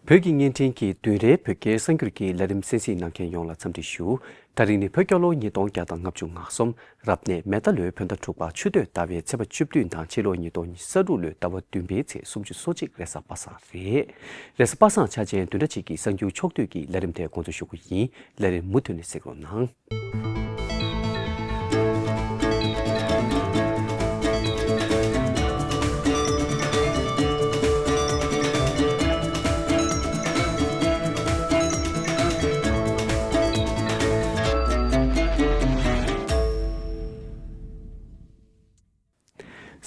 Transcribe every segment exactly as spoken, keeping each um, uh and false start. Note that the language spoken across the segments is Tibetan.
བོད་ཀྱི་བརྙན་འཕྲིན་གྱི་བདུན་རེའི་བོད་སྐད་གསར་འགྱུར་གྱི་ལས་རིམ་གསན་གཟིགས་གནང་མཁན་ཡོངས་ལ་འཚམས་འདྲི་ཞུ། ད་རིང་ནི་བོད་རྒྱལ་ལོ་ཉིས་སྟོང་བརྒྱ་དང་ལྔ་བཅུ་ང་གསུམ། རབ་གནས་མེ་རྟ་ལོའི་བོད་ཟླ་དྲུག་པ་ཆུ་སྟོད་ཟླ་བའི་ཚེས་པ་བཅུ་བདུན་དང་ཕྱི་ལོ་ཉིས་སྟོང་ཉི་ཤུ་རྩ་དྲུག་ལོའི་ཟླ་བ་བདུན་པའི་ཚེས་སུམ་ཅུ་སོ་གཅིག་རེས་གཟའ་པ་སངས་རེད། རེས་གཟའ་པ་སངས་འཆར་ཅན་བདུན་ཕྲག་གཅིག་གི་གསར་འགྱུར་ཕྱོགས་བསྡུས་ཀྱི་ལས་རིམ་དེ་འགོ་འཛུགས་ཞུ་གི་ཡིན། ལས་རིམ་མུ་མཐུད་ནས་གཟིགས་རོགས་གནང་།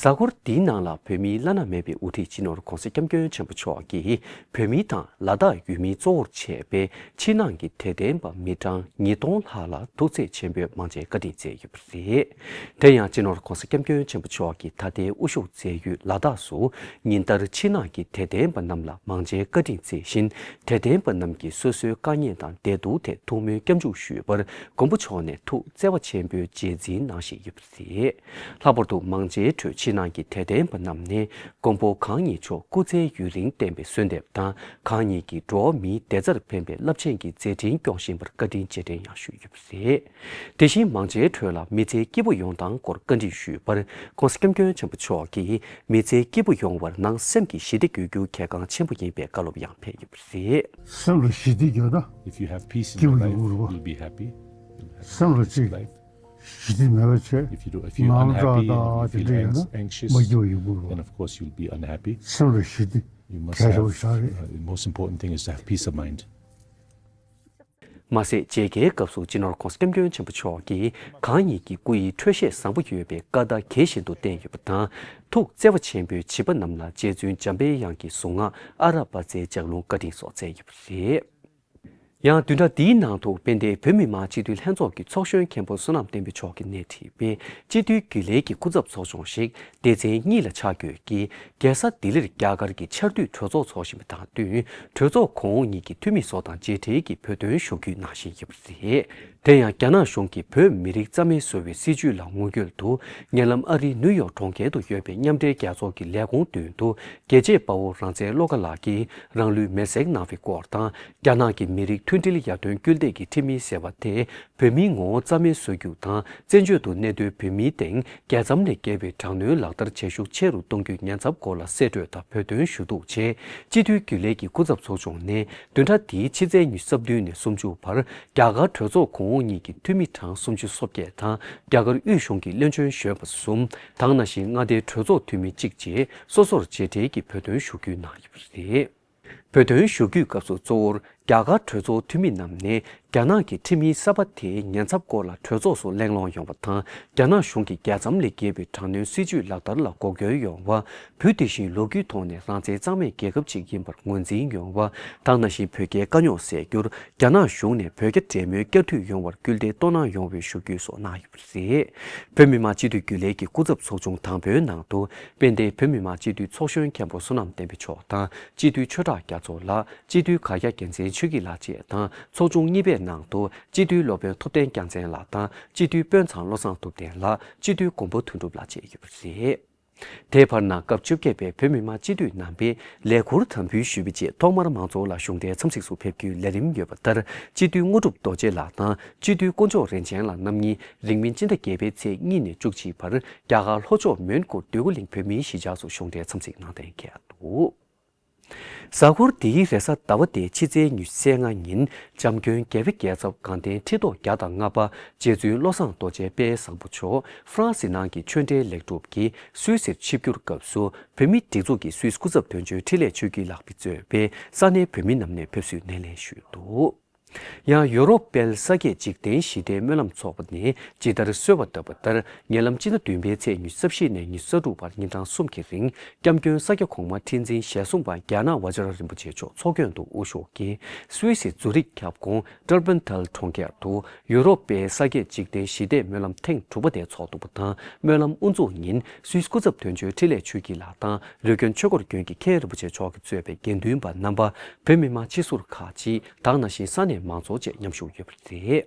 གཟའ་འཁོར་འདིའི་ནང་ལ་བོད་མིའི་བླ་ན་མེད་པའི་དབུ་ཁྲིད་སྤྱི་ནོར་༧གོང་ས་༧སྐྱབས་མགོན་ཆེན་པོ་མཆོག་གིས་བོད་མི་དང་ལ་དྭགས་ཡུལ་མི་གཙོ་བོར་བྱས་པའི་ཕྱི་ནང་གི་དད་ལྡན་པ་མི་གྲངས་ཉིས་སྟོང་ལྷག་ལ་ཐུགས་བརྩེ་ཆེན་པོས་མང་མཇལ་བཀའ་དྲིན་བསྩལ་ཡོད་པ་རེད། དེ་ཡང་སྤྱི་ནོར་༧གོང་ས་༧སྐྱབས་མགོན་ཆེན་པོ་མཆོག་གིས་ད་ལྟའི་དབུ་བཞུགས་མཛད་ཡུལ་ལ་དྭགས་སུ་ཉིན་ལྟར་ཕྱི་ནང་གི་དད་ལྡན་པ་རྣམས་ལ་མང་མཇལ་བཀའ་དྲིན་བསྩལ་བཞིན། དད་ལྡན་པ་རྣམས་ཀྱིས་སོ་སོའི་དཀའ་ངལ་དང་བདེ་སྡུག་ཐད་ཐུགས་སྨོན་སྐྱབས་འཇུག་ཞུས་པར་མགོན་པོ་མཆོག་ནས་ཐུགས་བརྩེ་བ་ཆེན་པོས་རྗེས་འཛིན་གནང་བཞིན་ཡོད་པ་རེད། ལྷག་པར་དུ་མང་མཇལ་ཁྲོད་ཕྱི་ནང་གི་དད་ལྡན་པ་རྣམས་ནས་མགོན་པོ་གང་ཉིད་མཆོག་སྐུ་ཚེ་ཡུན་རིང་བརྟན་པའི་གསོལ་འདེབས་དང་། གང་ཉིད་ཀྱིས་འགྲོ་བ་མིའི་བདེ་རྩར་ཕན་པའི་རླབས་ཆེན་གྱི་མཛད་འཕྲིན་སྐྱོང་བཞིན་པར་བཀའ་དྲིན་རྗེས་དྲན་ཡང་ཞུས་ཡོད་པ་རེད། དེ་བཞིན་མང་མཇལ་ཁྲོད་ལ་མི་ཚེ་སྐྱིད་པོ་ཡོང་སྟངས་སྐོར་བཀའ་འདྲི་ཞུས་པར་༧གོང་ས་༧སྐྱབས་མགོན་ཆེན་པོ་མཆོག་གིས་མི་ཚེ་སྐྱིད་པོ་ཡོང་བར་ནང་སེམས་ཀྱི་ཞི་བདེ་དགོས་རྒྱུ་གལ་འགངས་ཆེན་པོ་ཡིན་པའི་བཀའ་སློབ་ཡང་ཕེབས་ཡོད་པ་རེད། སེམས་ལ་ཞི་བདེ་ཡོད་ན། If you have peace in your life, you'll be happy. སེམས་ལ་གཅིག་ཞི་བདེ་མེད་པ་བྱས། If you do, if you're unhappy, if you feel anxious, then of course you'll be unhappy. སེམས་ལ་ཞི་བདེ། You must have, uh, the most important thing is to have peace of mind. མ་ཟད་མཇལ་ཁའི་སྐབས་སུ་སྤྱི་ནོར་༧གོང་ས་༧སྐྱབས་མགོན་ཆེན་པོ་མཆོག་གིས་གང་ཉིད་ཀྱི་སྐུ་ཡི་འཕྲོད་བཞེས་བཟང་པོ་ཡོད་པའི་བཀའ་རྟགས་དགྱེས་བཞིན་དུ་བསྟན་ཡོད་པ་དང་། ཐུགས་བརྩེ་བ་ཆེན་པོས་བྱིས་པ་རྣམས་ལ་རྗེ་བཙུན་འཇམ་པའི་དབྱངས་ཀྱི་གཟུངས་སྔགས་ཨ་ར་པ་ཙའི་ལྗགས་ལུང་བཀའ་དྲིན་སོགས་སྩལ་ཡོད་པ་རེད། ཡང་བདུན་ཕྲག་འདིའི་ནང་དུ་དཔལ་ལྡན་བོད་མི་མང་སྤྱི་འཐུས་ལྷན་ཚོགས་ཀྱི་ཚོགས་གཞོན་མཁན་པོ་བསོད་ནམས་བསྟན་འཕེལ་མཆོག་གིས་སྣེ་ཁྲིད་པའི་སྤྱི་འཐུས་རྒྱུན་ལས་ཀྱི་སྐུ་ཚབ་ཚོགས་ཆུང་ཞིག་སྡེ་ཚན་གཉིས་ལ་ཆ་བགོས་ཀྱིས་རྒྱལ་ས་ལྡི་ལིར་རྒྱ་གར་གྱི་ཆར་དུས་གྲོས་ཚོགས་འཚོགས་བཞིན་པ་དང་བསྟུན། གྲོས་ཚོགས་གོང་འོག་གཉིས་ཀྱི་འཐུས་མི་ཚོ་དང་མཇལ་འཕྲད་ཀྱིས་བོད་དོན་ཞུ་སྐུལ་གནང་བཞིན་ཡོད་པ་རེད། དེ་ཡང་རྒྱ་ནག་གཞུང་གིས་བོད་མི་རིགས་རྩ་མེད་བཟོ་བའི་སྲིད་བྱུས་ལ་ངོ་རྒོལ་དུ། ཉེ་ལམ་ཨ་རིའི་ནིའུ་ཡོག་གྲོང་ཁྱེར་དུ་ཡོད་པའི་མཉམ་འབྲེལ་རྒྱལ་ཚོགས་ཀྱི་ལས་ཁུངས་མདུན་དུ་རྒྱལ་གཅེས་དཔའ་བོ་རང་བཙན་བློ་དགའ་ལགས་ཀྱིས་རང་ལུས་མེར་སྲེག་གནང་བའི་སྐོར་དང་། རྒྱ་ནག་གི་མི་རིགས་མཐུན་སྒྲིལ་ཡར་ཐོན་སྐུལ་འདེད་ཀྱི་ཁྲིམས་མིའི་ཟེར་བ་དེ། བོད་མིའི་ངོ་བོ་རྩ་མེད་བཟོ་རྒྱུ་དང་། བཙན་བྱོལ་དུ་གནས་སྡོད་བོད་མིའི་སྟེང་རྒྱལ་མཚམས་ལས་བརྒལ་བའི་དྲག་གནོན་ལག་བསྟར་བྱེད་ཤུགས་ཆེ་རུ་གཏོང་རྒྱུའི་ཉེན་ཚབས་སྐོར་ལ་གསལ་སྤྲོས་དང་བོད་དོན་ཞུ་གཏུག་ཆེད། སྤྱི་འཐུས་རྒྱུན་ལས་ཀྱི་སྐུ་ཚབ་ཚོགས་ཆུང་ནས་བདུན་ཕྲག་འདིའི་ཕྱི་ཚེས་ཉི་ཤུ་རྩ་བདུན་ནས་སུམ་ཅུ་བར་རྒྱ་གར་གྲོས་ཚོགས་གོང་འོག་གཉིས་ཀྱི་འཐུས་མི་གྲངས་སུམ་ཅུ་སོ་བརྒྱད་དང་། རྒྱ་གར་དབུས་གཞུང་གི་བློན་ཆེན་གཞོན་པ་གསུམ། དེ་ནང་བཞིན་མངའ་སྡེའི་གྲོས་ཚོགས་འཐུས་མི་གཅིག་བཅས་སོ་སོར་མཇལ་འཕྲད་ཀྱིས་བོད་དོན་ཞུ་སྐུལ་གནང་ཡོད་པ་རེད། བོད་དོན་ཞུ་སྐུལ་སྐབས་སུ་གཙོ་བོར་རྒྱ་གར་གྲོས་ཚོགས་འཐུས་མི་རྣམས་ནས་རྒྱ་ནག་གི་ཁྲིམས་མིའི་གསར་པ་དེའི་ཉེན་ཚབས་སྐོར་ལ་གྲོས་ཚོགས་སུ་གླེང་སློང་ཡོང་བ་དང་། རྒྱ་ནག་གཞུང་གིས་རྒྱལ་མཚམས་ལས་བརྒལ་བའི་དྲག་གནོན་སྲིད་བྱུས་ལག་བསྟར་ལ་འགོག་རྒོལ་ཡོང་བ། བོད་དེ་བཞིན་ལོ་རྒྱུས་ཐོག་ནས་རང་བཙན་གཙང་མའི་རྒྱལ་ཁབ་ཅིག་ཡིན་པར་ངོས་འཛིན་ཡོང་བ། དེ་ནང་བཞིན་བོད་རྒྱའི་དཀའ་རྙོག་སེལ་རྒྱུར་རྒྱ་ནག་གཞུང་ནས་བོད་རྒྱ་འབྲེལ་མོལ་བསྐྱར་མཐུད་ཡོང་བར་སྐུལ་འདེད་གཏོང་གནང་ཡོང་བའི་ཞུ་སྐུལ་སོགས་གནང་ཡོད་པ་རེད། བོད་མི་མང་སྤྱི་འཐུས་རྒྱུན་ལས་ཀྱི་སྐུ་ཚབ་ཚོགས་ཆུང་དང་པོའི་ནང་དུ། དཔལ་ལྡན་བོད་མི་མང་སྤྱི་འཐུས་ཚོགས་གཞོན་མཁན་པོ་བསོད་ནམས་བསྟན་འཕེལ་མཆོག་དང་། སྤྱི་འཐུས་ཆོས་གྲགས་རྒྱ་མཚོ་ལགས། སྤྱི་འཐུས་གར་དབྱར་རྒྱལ་མཚན་ཆོས་སྐྱིད་ལགས་བཅས་དང་། ཚོགས་ཆུང་གཉིས་པའི་ནང་དུ། སྤྱི་འཐུས་སློབ་དཔོན་ཐུབ་བསྟན་རྒྱལ་མཚན་ལགས་དང་། སྤྱི་འཐུས་དཔོན་ཚང་བློ་བཟང་ཐུབ་བསྟན་ལགས། སྤྱི་འཐུས་མགོན་པོ་དོན་གྲུབ་ལགས་བཅས་ཡོད་པ་རེད། དེའི་བར་ན་སྐབས་བཅོ་བརྒྱད་པའི་བོད་མི་མང་སྤྱི་འཐུས་རྣམ་པས་ལས་འཁུར་དམ་འབུལ་ཞུས་པའི་རྗེས། ཐོག་མར་མང་ཚོགས་ལ་གཞུང་འབྲེལ་འཚམས་གཟིགས་སུ་ཕེབས་རྒྱུའི་ལས་རིམ་ཡོད་པ་ལྟར། སྤྱི་འཐུས་དངོས་གྲུབ་རྡོ་རྗེ་ལགས་དང་། སྤྱི་འཐུས་དཀོན་མཆོག་རིན་ཆེན་ལགས་རྣམ་གཉིས་རིང་མིན་སྤྱི་ཟླ་བརྒྱད་པའི་ཚེས་གཉིས་ནས་བཅུ་གཅིག་བར། རྒྱ་གར་ལྷོ་ཕྱོགས་མོན་གྷོ་འདོད་རྒུ་གླིང་བོད་མིའི་གཞིས་ཆགས་སུ་གཞུང་འབྲེལ་འཚམས་གཟིགས་གནང་གཏན་འཁེལ་འདུག། གཟའ་འཁོར་འདིའི་རེས་གཟའ་ཟླ་བ་སྟེ་ཕྱི་ཚེས་ཉི་ཤུ་རྩ་ལྔ་ཉིན། འཇམ་མགོན་རྒྱལ་བའི་རྒྱལ་ཚབ་དགའ་ལྡན་ཁྲི་ཐོག་བརྒྱ་དང་ལྔ་པ་རྗེ་བཙུན་བློ་བཟང་རྡོ་རྗེ་དཔལ་བཟང་པོ་མཆོག་ཧྥ་རན་སི་ནང་གི་ཆོས་འབྲེལ་ལེགས་གྲུབ་ཀྱིས་སུད་སིར་ཆིབས་བསྒྱུར་སྐབས་སུ། བོད་མིའི་སྒྲིག་འཛུགས་ཀྱི་སུད་སི་སྐུ་ཚབ་དོན་གཅོད་འཕྲིན་ལས་ཆོས་སྐྱིད་ལགས་ཀྱིས་གཙོས་པའི་ས་གནས་བོད་མི་རྣམས་ནས་ཕེབས་བསུའི་སྣེ་ལེན་ཞུས་འདུག། ཡང་ཡུ་རོབ་དཔལ་ས་སྐྱེས་འཇིག་རྟེན་ཞི་བདེའི་སྨོན་ལམ་ཚོགས་པ་ནས་ཇི་ལྟར་གསོལ་བ་བཏབ་པ་ལྟར། ཉེ་ལམ་སྤྱི་ཟླ་བདུན་པའི་ཚེས་ཉི་ཤུ་རྩ་བཞི་ནས་ཉི་ཤུ་རྩ་དྲུག་བར་ཉིན་གྲངས་གསུམ་གྱི་རིང་། སྐྱབས་མགོན་ས་སྐྱ་གོང་མ་ཁྲི་འཛིན་ཞལ་གསུང་པ་རྒྱ་ནག་ཝ་ཇ་ར་རིན་པོ་ཆེ་མཆོག་ཚོགས་མགོན་དུ་དབུ་བཞུགས་ཀྱིས། སུད་སི་ཛུ་རིག་ཁྱབ་ཁོངས་ཏར་བན་ཐལ་གྲོང་ཁྱེར་དུ་ཡུ་རོབ་པའི་ས་སྐྱེས་འཇིག་རྟེན་ཞི་བདེའི་སྨོན་ལམ་ཐེངས་དྲུག་པ་དེ་འཚོགས་འདུག་པ་དང་། སྨོན་ལམ་དབུ་འཛུགས་ཉིན་སུད་སི་སྐུ་ཚབ་དོན་གཅོད་འཕྲིན་ལས་ཆོས་སྐྱིད་ལགས་དང་། རི་ཀོན་ཆོས་འཁོར་དགོན་གྱི་མཁན་རིན་པོ་ཆེ་མཆོག་གིས་གཙོས་པའི་དགེ་འདུན་པ་རྣམ་པ། བོད་མི་མང་སྤྱི་ཟུར་ཁག་ཅིག་དང་། ནང་བཞིན་ས་གནས་མང་ཚོགས་བཅས་མཉམ་ཞུགས་ཡོད་པ་རེད།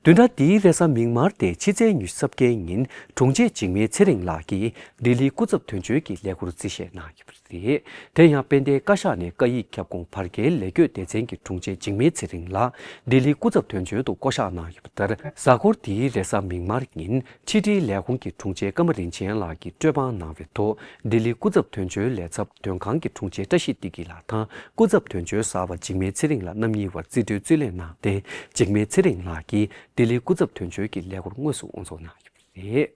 བདུན་ཕྲག་འདིའི་རེས་གཟའ་མིག་དམར་སྟེ་ཕྱི་ཚེས་ཉི་ཤུ་རྩ་བརྒྱད་ཉིན་དྲུང་ཆེ་འཇིགས་མེད་ཚེ་རིང་ལགས་ཀྱིས་ལྡི་ལི་སྐུ་ཚབ་དོན་གཅོད་ཀྱི་ལས་ཁུར་རྩིས་བཞེས་གནང་ཡོད་པ་རེད། དེ་ཡང་དཔལ་ལྡན་བཀའ་ཤག་ནས་བཀའ་ཡིག་ཁྱབ་ཁོངས་བར་བརྒལ་ལས་བགོས་སྡེ་ཚན་གྱི་དྲུང་ཆེ་འཇིགས་མེད་ཚེ་རིང་ལགས་ལྡི་ལི་སྐུ་ཚབ་དོན་གཅོད་དུ་བསྐོ་གཞག་གནང་ཡོད་པ་ལྟར། གཟའ་འཁོར་འདིའི་རེས་གཟའ་མིག་དམར་ཉིན་ཕྱི་དྲིལ་ལས་ཁུངས་ཀྱི་དྲུང་ཆེ་ཀརྨ་རིན་ཆེན་ལགས་ཀྱིས་སྤྲོད་དཔང་གནང་བའི་ཐོག་ལྡི་ལི་སྐུ་ཚབ་དོན་གཅོད་ལས་ཚབ་དོན་ཁང་གི་དྲུང་ཆེ་བཀྲ་ཤིས་བདེ་སྐྱིད་ལགས་དང་སྐུ་ཚབ་དོན་གཅོད་གསར་པ་འཇིགས་མེད་ཚེ་རིང་ལགས་རྣམ་གཉིས་བར་རྩིས་སྤྲོད་རྩིས་ལེན་གནང་སྟེ། འཇིགས་མེད་ཚེ་རིང་ལགས་ཀྱིས་ལྡི་ལི་སྐུ་ཚབ་དོན་གཅོད་ཀྱི་ལས་ཁུར་དངོས་སུ་དབུ་འཛུགས་གནང་ཡོད་པ་རེད།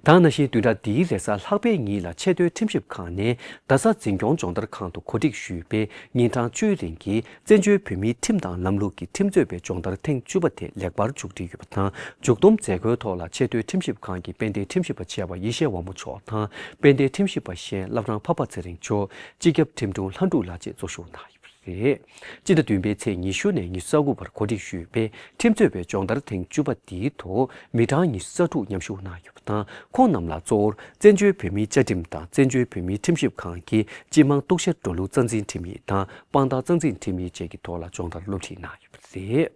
ད་ག་ནང་བཞིན་བདུན་ཕྲག་འདིའི་རེས་གཟའ་ལྷག་པའི་ཉིན་ལ་ཆེས་མཐོའི་ཁྲིམས་ཞིབ་ཁང་ནས་རྡ་ས་འཛིན་སྐྱོང་སྦྱོང་བརྡར་ཁང་དུ་གོ་སྒྲིག་ཞུས་པའི་ཉིན་གྲངས་བཅུའི་རིང་གི་བཙན་བྱོལ་བོད་མིའི་ཁྲིམས་དང་ལམ་ལུགས་ཀྱི་ཁྲིམས་རྩོད་པའི་སྦྱོང་བརྡར་ཐེངས་བཅུ་པ་དེ་ལེགས་པར་མཇུག་སྒྲིལ་ཡོད་པ་དང་། མཇུག་བསྡོམས་མཛད་སྒོའི་ཐོག་ལ་ཆེས་མཐོའི་ཁྲིམས་ཞིབ་ཁང་གི་དཔལ་ལྡན་ཁྲིམས་ཞིབ་པ་ཆེ་བ་ཡེ་ཤེས་དབང་མོ་མཆོག་དང་། དཔལ་ལྡན་ཁྲིམས་ཞིབ་པ་གཞན་བླ་བྲང་འཕགས་པ་ཚེ་རིང་མཆོག་སྤྱི་ཁྱབ་ཁྲིམས་དྲུང་ལྷ་འབྲུག་ལགས་བཅས་གཙོ་བཞུགས་གནང་ཡོད་པ་རེད། སྤྱི་ཟླ་བདུན་པའི་ཚེས་ཉི་ཤུ་ནས་ཉི་ཤུ་རྩ་དགུ་བར་གོ་སྒྲིག་ཞུས་པའི་ཁྲིམས་རྩོད་པའི་སྦྱོང་བརྡར་ཐེངས་བཅུ་པ་འདིའི་ཐོག་མི་གྲངས་ཉི་ཤུ་རྩ་དྲུག་མཉམ་ཞུགས་གནང་ཡོད་པ་དང་། ཁོང་རྣམས་ལ་གཙོ་བོར་བཙན་བྱོལ་བོད་མིའི་བཅའ་ཁྲིམས་དང་བཙན་བྱོལ་བོད་མིའི་ཁྲིམས་ཞིབ་ཁང་གི་སྤྱི་དམངས་གཏུག་བཤེར་འགྲོ་ལུགས་རྩ་འཛིན་ཁྲིམས་ཡིག་དང་དཔང་རྟགས་རྩ་འཛིན་ཁྲིམས་ཡིག་བཅས་ཀྱི་ཐོག་ལ་སྦྱོང་བརྡར་སློབ་ཁྲིད་གནང་ཡོད་པ་རེད།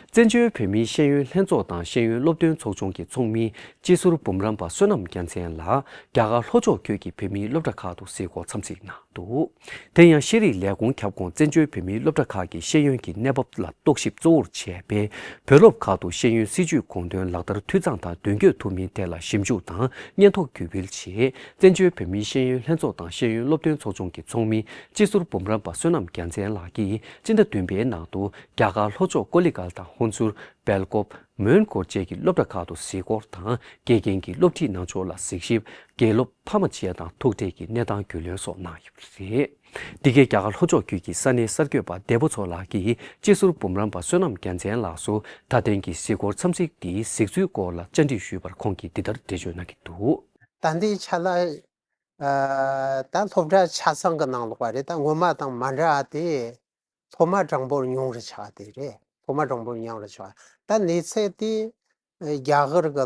བཙན་བྱོལ་བོད་མིའི་ཤེས་ཡོན་ལྷན་ཚོགས་དང་ཤེས་ཡོན་སློབ་སྟོན་ཚོགས་ཆུང་གི་ཚོགས་མི་སྤྱི་ཟུར་འབུམ་རམས་པ་བསོད་ནམས་རྒྱལ་མཚན་ལགས་རྒྱ་གར་ལྷོ་ཕྱོགས་ཁུལ་གྱི་བོད་མིའི་སློབ་གྲྭ་ཁག་ཏུ་གཟིགས་སྐོར་འཚམས་གཟིགས་གནང་འདུག་དེ་ཡང་ཤེས་རིག་ལས་ཁུངས་ཁྱབ་ཁོངས་བཙན་བྱོལ་བོད་མིའི་སློབ་གྲྭ་ཁག་གི་ཤེས་ཡོན་གྱི་གནས་བབ་ལ་རྟོག་ཞིབ་གཙོ་བོར་བྱས་པའི་བོད་སློབ་ཁག་ཏུ་ཤེས་ཡོན་སྲིད་བྱུས་དགོངས་དོན་ལག་བསྟར་འཐུས་ཚང་དང་དོན་འཁྱོལ་ཐུབ་མིན་ཐད་ལ་ཞིབ་འཇུག་དང་སྙན་ཐོ་བརྒྱུད་འབུལ་ཆེད། བཙན་བྱོལ་བོད་མིའི་ཤེས་ཡོན་ལྷན་ཚོགས་དང་ཤེས་ཡོན་སློབ་སྟོན་ཚོགས་ཆུང་གི་ཚོགས་མི་སྤྱི་ཟུར་འབུམ་རམས་པ་བསོད་ནམས་རྒྱལ་མཚན་ལགས་ཀྱིས་སྤྱི་ཟླ་བདུན་པའི་ནང་དུ་རྒྱ་གར་ལྷོ་ཕྱོགས་ཀོ་ལི་གྷལ་དང་ཧོན་སུར། སྦེལ་ཀོབ། མོན་གྷོ་བཅས་ཀྱི་སློབ་གྲྭ་ཁག་ཏུ་གཟིགས་སྐོར་དང་། དགེ་རྒན་གྱི་སློབ་ཁྲིད་གནང་ཕྱོགས་ལ་གཟིགས་ཞིབ། དགེ་སློབ་ཕ་མ་བཅས་དང་ཐུག་འཕྲད་ཀྱིས་གནས་སྟངས་རྒྱུས་ལོན་སོགས་གནང་ཡོད་པ་རེད། འདི་གའི་རྒྱ་གར་ལྷོ་ཕྱོགས་ཁུལ་གྱི་ས་གནས་གསར་འགོད་པ་བདེ་པོ་མཚོ་ལགས་ཀྱིས་སྤྱི་ཟུར་འབུམ་རམས་པ་བསོད་ནམས་རྒྱལ་མཚན་ལགས་སུ་ད་ཐེངས་ཀྱི་གཟིགས་སྐོར་འཚམས་གཟིགས་འདིའི་གཟིགས་ཚུལ་སྐོར་ལ་བཅར་འདྲི་ཞུས་པར་ཁོང་གིས་འདི་ལྟར་འགྲེལ་བརྗོད་གནང་གི་འདུག་ད་ལྟའི་ཆ་ལ་ཨ་ད་སློབ་གྲྭ་ཆ་ཚང་གི་ནང་ལོགས་པ་རེད། ད་སྔོན་མ་དང་མ་འདྲ་བ་དེ། སློབ་མ་གྲངས་འབོར་ཉུང་རུ་ཆགས་དེ་རེད། སློབ་མ་གྲངས་འབོར་ཉུང་རུ་ཆགས། ད་གནས་ཚད་དེ་རྒྱ་གར་གྱི་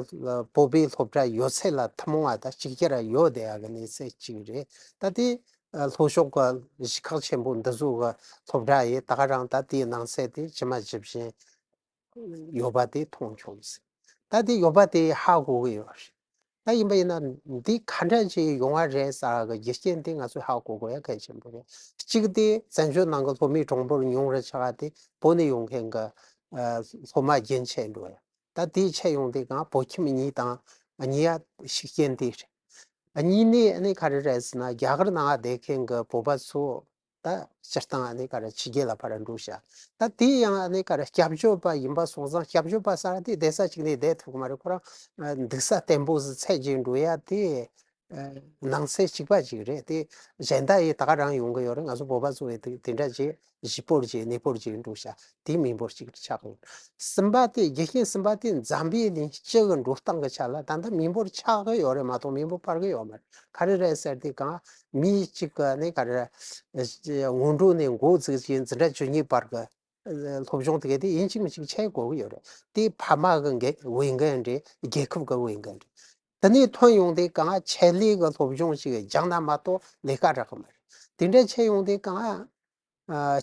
བོད་པའི་སློབ་གྲྭ་ཡོད་ཚད་ལ་ཐུན་མོང་བ་ད་གཅིག་གྱུར་ཡོད་བསྡད་ཡག་གི་གནས་ཚད་གཅིག་རེད། ད་དེ་ལྷོ་ཕྱོགས་ཀྱི་གཞིས་ཁག་ཆེན་པོ་འདི་ཚོ་གི་སློབ་གྲྭ་ཡི་ད་ག་རང་ད་དེའི་ནང་ཚད་དེ་ཇི་མ་ཇི་བཞིན་ཡོད་པ་དེ་མཐོང་བྱུང་ཟིན། ད་དེ་ཡོད་པ་དེ་ཧ་གོ་གི་ཡོད་རེད། ད་ཡིན་པ་ཡིན་ན་འདི་ག་འདྲ་ཅིག་ཡོང་བ་རེད་ཟེར་གི་རྒྱུ་རྐྱེན་དེ་ང་ཚོས་ཧ་གོ་དགོས་ཡ་གལ་ཆེན་པོ་རེད། གཅིག་དེ་བཙན་བྱོལ་ནང་གི་སློབ་མའི་གྲངས་འབོར་ཉུང་རུ་ཆགས་དེ་བོད་ནས་ཡོང་མཁན་གྱི་ཨ་སློབ་མ་རྒྱུན་ཆད་འགྲོ་ཡ། ད་དེའི་ཆད་ཡོང་དེ་གང་བོད་ཁྱིམ་གཉིས་དང་གཉིས་ཡ་ཤུགས་རྐྱེན་དེ་རེད། གཉིས་ནས་ཨ་ནི་ག་རེ་རེད་ཟེར་ན་རྒྱ་གར་ནང་བསྡད་མཁན་གྱི་བོད་པ་ཚོ་ད་སྤྱིར་བཏང་ཨ་ནི་ག་རེ་ཕྱི་རྒྱལ་ལ་ཕར་འགྲོ་ཤག་ད་དེ་ཡང་ཨ་ནི་ག་རེ་སྐྱབས་བཅོལ་བ་ཡིན་པ་སོང་ཙང་སྐྱབས་བཅོལ་བ་ཟེར་དེ་བསྡད་ས་གཅིག་ནས་བསྡད་ཐུབ་ཀྱི་མ་རེད། ཁོ་རང་འདུག་ས་བརྟན་པོ་ཟིག་འཚོལ་གྱིན་འགྲོ་ཡ་དེ་ནང་ཚན་གཅིག་པ་ཅིག་རེད། དེ་གཞན་དག་ཡི་ད་ག་རང་ཡོང་གི་ཡོད་རེད། ང་ཚོ་བོད་པ་ཚོ་ཡི་དེ་དེ་འདྲ་ཅིག་གཞིས་སྤོར་གྱིས་གནས་སྤོར་གྱིས་འགྲོ་ཤག་དེ་མི་འབོར་གཅིག་ཆགས་ཡོད། གསུམ་པ་དེ་རྒྱུ་རྐྱེན་གསུམ་པ་དེ་འཛམ་བུའི་གླིང་སྤྱི་གི་འགྲོ་སྟངས་ཀྱི་ཆ་ལ་ད་ལྟ་མི་འབོར་ཆགས་གི་ཡོད་རེད་མ་གཏོགས་མི་འབོར་འཕར་གི་ཡོད་མ་རེད། ག་རེ་རེད་ཟེར་དུས་གང་མི་གཅིག་གི་ནི་ག་རེ་སྔོན་འགྲོ་ནས་འགོ་བཙུགས་ཀྱིན་འཛིན་གྲྭ་བཅུ་གཉིས་བར་གི་སློབ་སྦྱོང་དེ་ག་དེ་ཡིན་གཅིག་མིན་གཅིག་ཆགས་དགོས་ཀྱི་ཡོད་རེད། དེ་ཕ་མ་གི་འགན་འོས་འགན་རེད། རྒྱལ་ཁབ་གི་འོས་འགན་རེད། དེ་ནས་ཐོན་ཡོང་དུས་གང་ཆེད་ལས་གི་སློབ་སྦྱོང་ཞིག་སྦྱངས་ན་མ་གཏོགས་ལས་ཀ་རག་གི་མ་རེད། དེ་འདྲ་ཆགས་ཡོང་དུས་གང་ཨ་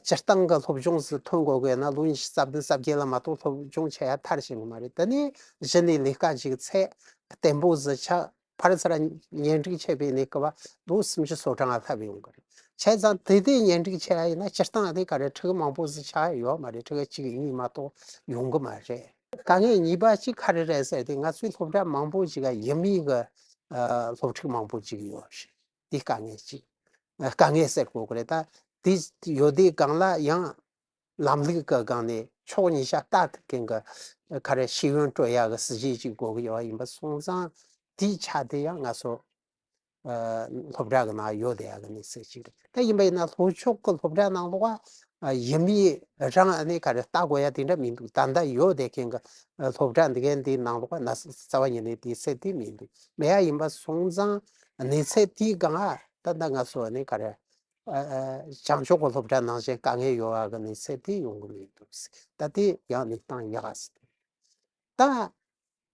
སྤྱིར་བཏང་གི་སློབ་སྦྱོང་ཟིག་ཐོན་དགོས་གི་ན་ལོ་ཉི་ཤུ་རྩ་བདུན་རྩ་བརྒྱད་ལ་མ་གཏོགས་སློབ་སྦྱོང་བྱེད་ཡ་མཐར་ཕྱིན་གི་མ་རེད། དེ་ནས་གཞི་ནས་ལས་ཀ་ཞིག་ཚད་བརྟན་པོ་ཟིག་ཆགས། ཕར་ཚུར་གཉེན་སྒྲིག་བྱས་པའི་གནས་སྐབས་ལོ་སུམ་ཅུ་སོ་གྲངས་ལྷག་ཡོང་གི་རེད། བྱས་ཙང་དེ་དེ་གཉེན་སྒྲིག་བྱས་ཡིན་ན་སྤྱིར་བཏང་དེ་ག་རེ་ཕྲུ་གུ་མང་པོ་ཟིག་ཆགས་ཡོད་མ་རེད། ཕྲུ་གུ་གཅིག་གཉིས་མ་གཏོགས་ཡོང་གི་མ་རེད། དཀའ་ངལ་གཉིས་པ་གཅིག་ག་རེ་རེད་ཟེར་དུས་ང་ཚོའི་སློབ་གྲྭ་མང་པོ་ཞིག་ག་ཡུལ་མི་གི་སློབ་ཕྲུག་མང་པོ་ཞིག་ཡོད་རེད། དེ་དཀའ་ངལ་གཅིག་དཀའ་ངལ་ཟེར་དགོས་ཀྱི་རེད། ད་དེ་ཡོད་དུས་སྒང་ལ་ཡང་ལམ་ལུགས་ཀྱི་སྒང་ནས་ཕྱོགས་གཉིས་ཆ་ལྟ་ཐུབ་མཁན་གྱི་ག་རེ་ཤེས་ཡོན་སྤྲོད་ཡག་གི་སྲིད་ཇུས་ཅིག་དགོས་ཀྱི་ཡོད་པ་ཡིན་པ་སོང་ཙང་དེའི་ཆ་དེ་ཡང་ང་ཚོ་སློབ་གྲྭ་གི་ནང་ཡོད་བསྡད་ཡག་གི་གནས་ཚུལ་ཅིག་རེད། ད་ཡིན་པ་ཡིན་ན་ལྷོ་ཕྱོགས་ཀྱི་སློབ་གྲྭ་ནང་ལོགས་ཡུལ་མི་རང་ཨ་ནི་ག་རེ་ལྟ་དགོས་ཡ་དེ་འདྲ་མི་འདུག་ད་ལྟ་ཡོད་བསྡད་མཁན་གྱི་སློབ་གྲྭ་འདི་གའི་འདིའི་ནང་ལོགས་ན་རྩ་བ་ཉིད་ནས་དེའི་ཚད་དེ་མི་འདུག་མེད་ཡ་ཡིན་པ་སོང་ཙང་གནས་ཚད་དེའི་སྒང་ད་ལྟ་ང་ཚོ་ཨ་ནི་ག་རེ། བྱང་ཕྱོགས་ཀྱི་སློབ་གྲྭ་ནང་བཞིན་དཀའ་ངལ་ཡོད་པ་གི་གནས་ཚད་དེ་ཡོང་གི་མི་འདུག་ད་དེ་ཡང་གནས་སྟངས་ཡག་ག་ཟིག་ད་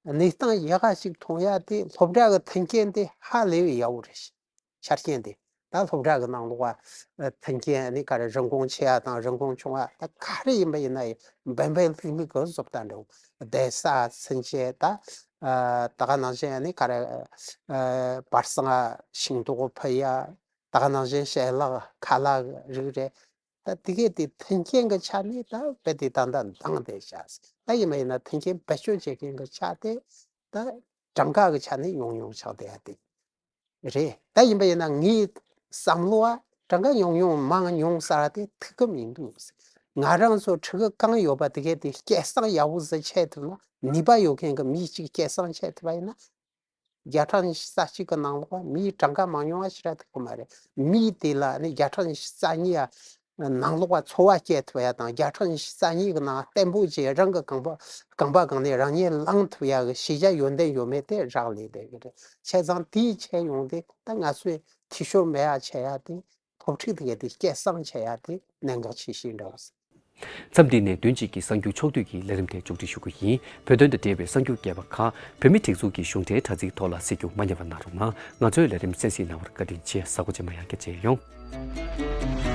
གནས་སྟངས་ཡག་ག་ཞིག་མཐོང་ཡ་དེ་སློབ་གྲྭ་གི་མཐུན་རྐྱེན་དེ་ཧ་ལས་པའི་ཡག་པོ་རེད། ཆ་རྐྱེན་དེ་ ད་སློབ་གྲྭ་གི་ནང་ལོགས་ཨ་མཐུན་རྐྱེན་ཨ་ནི་ག་རེ་རིན་གོང་ཆེ་ཡ་དང་རིན་གོང་ཆུང་བ་ད་ག་རེ་ཡིན་པ་ཡིན་ན་ཡང་འབེན་འབེན་ལྷིག་ལྷིག་གི་བཟོ་ལྟ་འདྲ་བོ་བསྡད་ས་ཚུན་ཆད་ད་ཨ་ད་ག་ནང་བཞིན་ཨ་ནི་ག་རེ་ཨ་བར་སང་ཤིང་ཏོག་ཕུལ་ཡ། ད་ག་ནང་བཞིན་ཞལ་ལག་ཁ་ལག་རིགས་རེད། ད་དེ་གས་དེ་མཐུན་རྐྱེན་གྱི་ཆ་ནས་ད་རྦད་དེ་ད་ལྟ་འདང་བསྡད་བཞག་ད་ཡིན་པ་ཡིན་ན་མཐུན་རྐྱེན་བེད་སྤྱོད་བྱེད་མཁན་གྱི་ཆ་དེ་ད་གྲངས་ཀ་གི་ཆ་ནས་ཉུང་ཉུང་ཆགས་བསྡད་ཡ་དེ་རེད། ད་ཡིན་པ་ཡིན་ན་ངའི་བསམ་བློ་བ་གྲངས་ཀ་ཉུང་ཉུང་མང་ཉུང་ཟེར་བ་དེ་ཐུག་གི་མི་འདུག་ང་རང་ཚོ་ཕྲུ་གུ་གང་ཡོད་པ་དེ་གས་དེ་སྐྱེད་སྲིང་ཡག་པོ་ཟིག་བྱེད་ཐུབ་ན་ནུས་པ་ཡོད་མཁན་གྱི་མི་གཅིག་སྐྱེད་སྲིང་བྱེད་ཐུབ་པ་ཡིན་ན། བརྒྱ་ཕྲག་ཉི་ཤུ་རྩ་གཅིག་གི་ནང་ལོགས་མིའི་གྲངས་ཀ་མང་ཉུང་བ་ཞིག་ར་ཐུག་གི་མ་རེད། མིའི་དེ་ལ་ནི་བརྒྱ་ཕྲག་ཉི་ཤུ་རྩ་གཉིས་ཡ་ནང་ལོགས་འཚོ་བ་སྐྱེལ་ཐུབ་ཡ་དང་བརྒྱ་ཕྲག་ཉི་ཤུ་རྩ་གཉིས་གི་ནང་བརྟན་པོ་བྱས་རང་གི་རྐང་པ་རྐང་པ་སྒང་ནས་རང་ཉིད་ལངས་ཐུབ་ཡ་གི་ཤེས་བྱ་ཡོན་ཏན་ཡོད་མེད་དེ་རག་ལས་བསྡད་གི་རེད། བྱས་ཙང་དེའི་ཆེད་ཡོང་དེ་ད་ང་ཚོས་འཐུས་ཤོར་མེད་ཡ་བྱེད་ཡ་དེ་སློབ་ཕྲུག་དེ་གས་དེ་སྐྱེད་སྲིང་བྱེད་ཡ་དེ་གནད་འགག་ཆེ་ཤོས་འདྲ་བོ་ཟེར། མཚམས་འདི་ནས་བདུན་གཅིག་གི་གསར་འགྱུར་ཕྱོགས་བསྡུས་ཀྱི་ལས་རིམ་དེ་མཇུག་སྒྲིལ་ཞུ་གི་ཡིན། བོད་དོན་དང་འབྲེལ་བའི་གསར་འགྱུར་རྒྱས་པ་ཁག་བོད་མིའི་སྒྲིག་འཛུགས་ཀྱི་གཞུང་འབྲེལ་དྲ་ཚིགས་ཐོག་ལ་གཟིགས་རྒྱུ་མ་བསྙེལ་བ་གནང་རོགས་གནང་། ང་ཚོའི་ལས་རིམ་གསན་གཟིགས་གནང་བར་བཀའ་དྲིན་ཆེ། གཟའ་འཁོར་རྗེས་མ་ཡང་བསྐྱར་མཇལ་ཡོང་།